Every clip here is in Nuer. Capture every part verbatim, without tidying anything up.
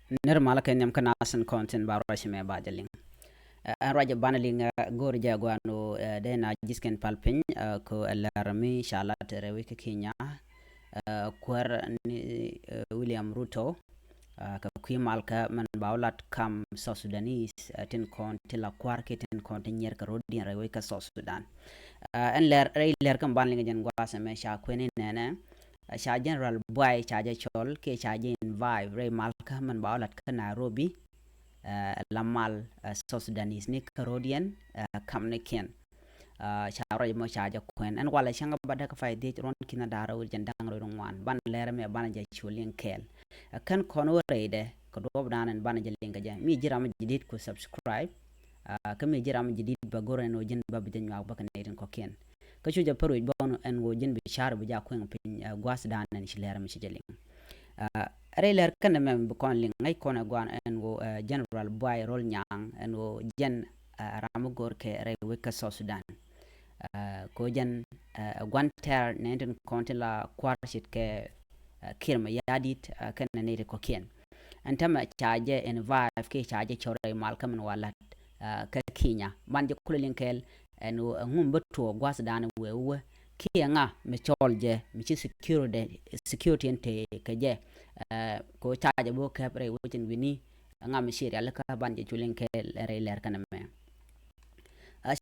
Nir malä kɛ nhiam kä nasin kɔn tin ba ruac mɛ ba jɛ liŋ. Ɛn ruac banɛ liŋ go̱o̱r jɛ guan ɣöö dee na ji̱thkɛn pal piny kɛ lɛr mi ca lat rɛy wec kä Kenya, kuäär ni William Ruto, kɛ kui̱ malkä mɛn ba wä lat kam South Sudanese tin kɔn ti la kua̱r kiɛ tin kɔn ti nyier kɛ ro̱diɛn rɛy wec kä South Sudan. Ɛn lɛr rɛy lɛr kä banɛ liŋ jɛn gua̱a̱th mɛ ca kuɛn ni nɛnɛ, ca General Buay ca jɛ cɔl kiɛ ca jɛ invite rɛy malkä mɛn ba wä lat kä Nairobi, la mal South Sudanese ni kä ro̱diɛn kamnikiɛn. Ca ruac mɔ ca jɛ kuɛn ɛn walɛ cäŋ ba däk fay dhiec ruɔ̱n ki̱n da̱rä wi̱r jɛn da̱ŋ rɛw ŋuan. Banɛ lɛr mɛ banɛ jɛ cu liŋ kɛɛl. Kän kɔn wä rɛydɛ kɛ duɔ̱ɔ̱p da̱a̱n ɛn banɛ jɛ liŋ kɛ jɛ. Mi ji̱ ram jɛ dit ku subscribe. Kä mi ji̱ ram jɛ dit ba go̱r ɛn wä ji̱n ba bi jɛ nyuak bä kɛ nɛy tin kɔ̱kiɛn. Kä cu jɛ pär wi̱c bä ɛn ɣöö ji̱n bi ca̱r bi jɛ kueŋ piny gua̱a̱th da̱a̱n ɛn ci lɛr mi ci jɛ liŋ. Rɛy lɛr kɛn ɛmɛ bi kɔn liŋ ŋäc kɔn ɛ gua̱a̱n ɛn ɣöö General Buay Rol Nyaŋ ɛn ɣöö jɛn ram mi go̱r kɛ rɛy wec kä South Sudan. Kɛ ɣöö jɛn ɛ gua̱n tɛr nɛy tin kɔn ti la kua̱r ce̱tkɛ Kiir Mayardit kɛnɛ nɛy ti kɔ̱kiɛn. Ɛn täämɛ ca jɛ invite kiɛ ca jɛ cɔl rɛy malkä mɛn wa lat kä Kenya. Banɛ jɛ kulɛ liŋ kɛɛl ɛn ɣöö ɛŋu mi bä tuɔɔk gua̱a̱th da̱a̱n wëë wä kiɛ ŋa mi cɔl jɛ mi ci security, security ɛn te kɛ jɛ. Kɛ ɣöö ca jɛ bä käp rɛy wec ɛn wi̱ni, ɛŋa mi ci rialikä, banɛ jɛ cu liŋ kɛɛl rɛy lɛr kɛn ɛmɛ.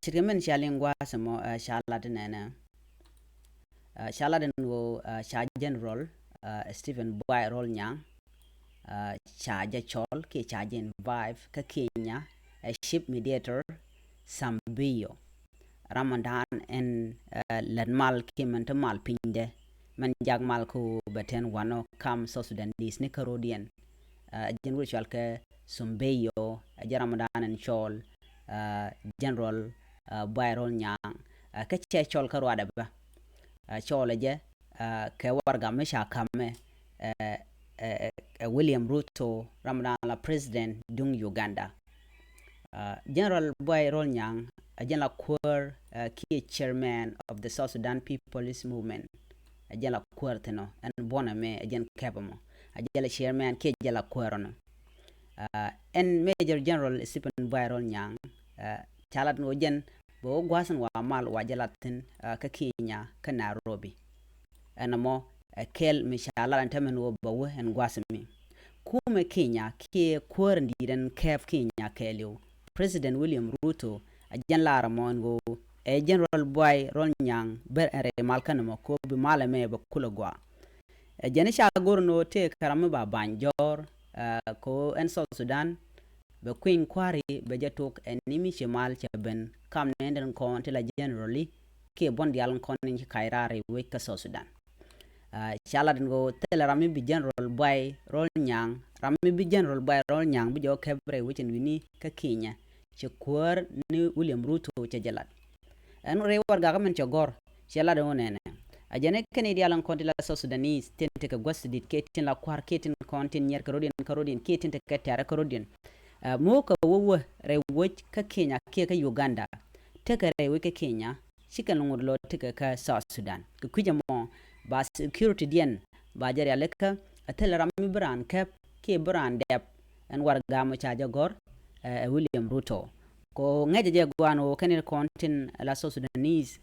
Ce̱tkɛ min ca liŋ gua̱a̱th ɛmɔ ca lat nɛnɛ. Ca lat ɛn ɣöö ca General Stephen Buay Rol Nyaŋ ca jɛ cɔl kiɛ ca jɛ invite kä Kenya ɛ Chief Mediator Sam Mbiyo. Ram mɔ da̱a̱n ɛn lät mal kiɛ mɛn te mal pinydɛ, mɛn jak mal kä ɣöö bɛ te wanɔ kam South Sudanese ni kä ro̱diɛn. Ɛ jɛn wi̱r cɔal kɛ Sam Mbiyo, ɛ jɛn ram mɔ da̱a̱n ɛn cɔl General Buay Rol Nyaŋ. Kä cɛ cɔl kä ruacdɛ bä. Cɔl ɛ jɛ kɛ warɛgak mi ca ka̱m ɛ William Ruto, ram mɔ da̱a̱n la president duŋ Uganda. General Buay Rol Nyaŋ ɛ jɛn la kuäär kiɛ chairman of the South Sudan People's Movement. Ɛ jɛn la kuäär thi̱n ɔ, ɛn buɔ̱n ɛmɛ ɛ jɛn kɛp ɛmɔ. Ɛ jɛn la chairman kiɛ jɛn la kuäär ɔnɔ. Ɛn Major General Stephen Buay Rol Nyaŋ ca lat ni wä jɛn bɛ wä gua̱a̱th ɛn wa mal wa jɛ lat thi̱n kä Kenya kä Nairobi. Ɛn ɛmɔ ɛ kɛl mi ca lat ɛn täämɛ ni wä bɛ wä ɛn gua̱a̱th mi. Kumɛ Kenya kiɛ kuäär in di̱i̱t ɛn kɛp Kenya kɛɛliw, President William Ruto, ɛ jɛn lar ɛmɔ ɛn ɣöö ɛ General Buay Rol Nyaŋ bär ɛn rɛy mal kän ɛmɔ kɛ ɣöö bi mal ɛmɛ bɛ kulɛ gɔaa. Ɛ jɛn ca go̱r ni wä tëëkɛ ram mi ba ba̱ny jɔ̱ɔ̱r kɛ ɣöö ɛn South Sudan bɛ kui̱ny kua̱ri bɛ jɛ tok ɛn ni mi ci mal cɛ ben kam ni ɛn den kɔn ti la general i̱ kiɛ buɔ̱n diaal kɔn ni ci kac raar rɛy wec kä South Sudan. Ca lat ɛn ɣöö thilɛ ram mi bi General Buay Rol Nyaŋ, ram mi bi General Buay Rol Nyaŋ bi jɛ wä kɛp rɛy wec ɛn wi̱ni kä Kenya, cɛ kuäär ni William Ruto cɛ jɛ lat. Ɛn rɛy warɛgak min cɛ gɔ̱r cɛ lat ɛn wä nɛnɛ. A jɛn ɛ kɛn i̱ diaal ɛn kɔn ti la South Sudanese tin tekɛ gua̱th di̱t kiɛ tin la kua̱r kiɛ tin kɔn tin nyier kɛ ro̱diɛn kä ro̱diɛn kiɛ tin tekɛ tɛ̈rɛ kä ro̱diɛn. Ɛ mo̱o̱kɛ wä wä rɛy wec kä Kenya kiɛ kä Uganda. Tekɛ rɛy wec kä Kenya, cikɛ luŋut lɔ tekɛ kä South Sudan. Kɛ kui̱c ɛmɔ ba security diɛn ba jɛ rialikä, a thilɛ ram mi bi raan kɛp kiɛ bi raan dɛp. Ɛn warɛgak mɔ ca jɛ gɔ̱r ɛ William Ruto. Kɛ ɣöö ŋäcɛ jɛ gua̱a̱n ɣöö kɛn i̱ kɔn tin la South Sudanese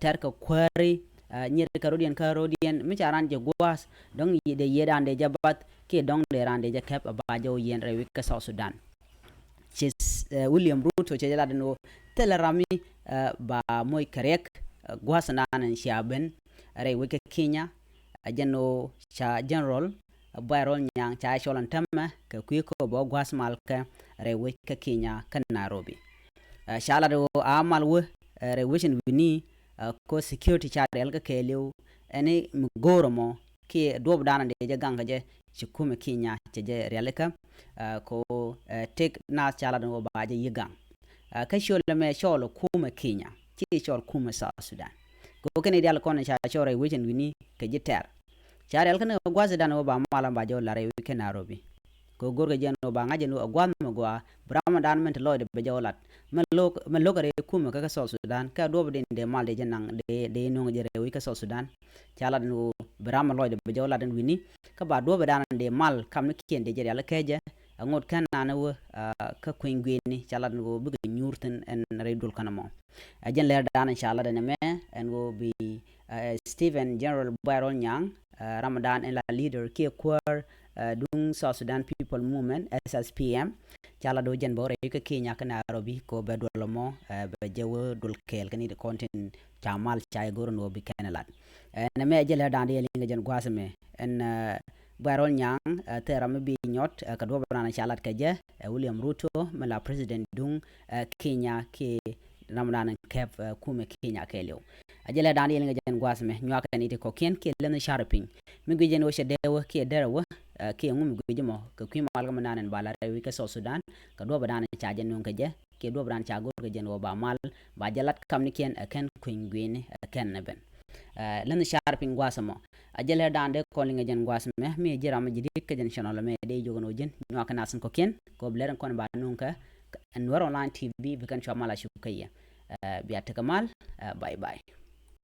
tɛr kɛ kuääri, nyier kɛ ro̱diɛn kä ro̱diɛn mi ca raan jɛ gua̱a̱th dɔ̱ŋ dee yiëëdan dee jɛ bath kiɛ dɔ̱ŋ dee raan dee jɛ kɛp a ba jɛ wä yiɛn rɛy wec kä South Sudan. Ci William Ruto cɛ jɛ lat ɛn ɣöö thilɛ ram mi ba moc kɛ riɛk gua̱a̱th ɛn cia ben rɛy wec kä Kenya. A jɛn ɣöö ca General Buay Rol Nyaŋ ca cɔl ɛn täämɛ kɛ kui̱ kä bɛ wä gua̱a̱th mal kɛ rɛy wec kä Kenya kä Nairobi. Ca lat ɣöö a mal wä rɛy wec ɛn wi̱ni, kä security ca riɛl kä kɛɛliw ɛn i̱ mi go̱o̱r ɛmɔ kiɛ duɔ̱ɔ̱pdan dee jɛ gaŋ kä jɛ ci kumɛ Kenya cɛ jɛ rialikä. Kɛ ɣöö tëk naath ca lat ɛn ɣöö ba jɛ yi̱ gaŋ. Kä ciöl ɛmɛ cɔɔl kumɛ Kenya, ci cɔɔl kumɛ South Sudan. Kɛ ɣöö kɛn i̱ diaal kɔn ca cɔɔl rɛy wec ɛn wi̱ni kɛ ji̱ tɛr. Ca riɛl kä ni ɣöö gua̱a̱th dan ɣöö ba mal ɛn ba jɛ wä lat rɛy wec kä Nairobi. Kɛ ɣöö go̱rkɛ jɛ ɛn ɣöö ba ŋa̱c ɛn ɣöö ɛ gua̱a̱th mi gɔaa bi ram dan min te lɔcdɛ bɛ jɛ wä lat. Mɛ lo̱k, mɛ lo̱k rɛy kumɛ kä kä South Sudan kä duɔ̱ɔ̱p din dee mal dee jɛ naŋ dee, dee nuŋ jɛ rɛy wec kä South Sudan. Ca lat ɛn ɣöö bi ram mi lɔcdɛ bɛ jɛ wä lat ɛn wi̱ni. Kä ba duɔ̱ɔ̱p dan dee mal kamnikiɛn dee jɛ rialikä jɛ. Ɛ ŋot kɛn nanɛ wä kä kueny gui̱ni ca lat ni wä bikɛ nyuur thin ɛn rɛy duɔl kɛn mɔ. Ɛ jɛn lɛr dan in ca lat ɛn mɛ ɛn wä bi Stephen General Buy Rol Nyaŋ, ram dan in la leader kiɛ kuäär duŋ South Sudan People Movement, S S P M. Ca lat wä jɛn bä rɛy kä Kenya kä Nairobi kɛ wä bɛ duɔl mɔ bɛ jɛ wä duɔl kɛɛl kɛ ni di kɔn tin ca mal ca igoron wä bi kɛn lat. Ɛn mɛ ɛ jɛn lɛr dan di yɛ liŋ kɛ jɛn gua̱a̱th mɛ ɛn Buy Rol Nyaŋ thil ram mi bi nyɔt kɛ duɔp ran ca lat kɛ jɛ ɛ William Ruto mi la president duŋ Kenya kiɛ ram dan kɛp kumɛ Kenya kɛɛliw. A jɛ lɛ dan yel ŋɛ jɛn gua̱a̱th mɛ nyuakɛ ni ti kɔkiɛn kiɛ lɛn car piny mi guic jɛn wä cɛ dee wä kiɛ derɛ wä kiɛ ŋu mi guic mɔ kɛ kui̱ mal kɛ mi nan ɛn ba la rɛy wi̱c kɛ South Sudan kɛ duɔp dan ca jɛ nuŋ kɛ jɛ kiɛ duɔp dan ca go̱r kɛ jɛn wä ba mal ba jɛ lat kam ni kiɛn ɛ kɛn kui̱ny gui̱ni ɛ kɛn ni ben. Lɛn car piny gua̱a̱th mɔ a jɛ lɛ dan dee kɔn liŋɛ jɛn gua̱a̱th mɛ mi ji̱ ram mi ji̱ dit kä jɛn channel mɛ dee jogän wä ji̱n nyuakɛ nath in kɔkiɛn kɛ wä bi lɛr in kɔn ba nuŋ kɛ Nuer Online T V bi kɛn cua mal a cuk kä yɛ. Bia tekɛ mal. Bye bye.